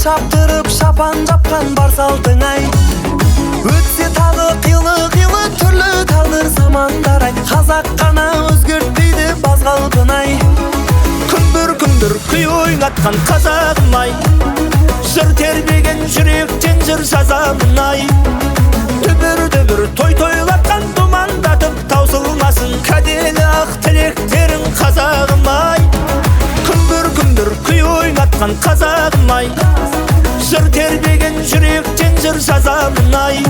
Ат шаптырып шапан жапқан бар салтың ай. Өтсе тағы қилы-қилы түрлі тағдыр замандар ай, қазақ қана өзгертпейді баз қалпын ай. Күмбір күмбір күй ойнатқан қазағым ай, жыр тербеген жүректен жыр жазамын ай. Дүбір дүбір той тойлатқан думандатып таусылмасын кәделі ақ тілектерің қазағым ай. Күмбір күмбір күй ойнатқан қазағым ай, жыр тербеген жүректен жыр жазамын ай.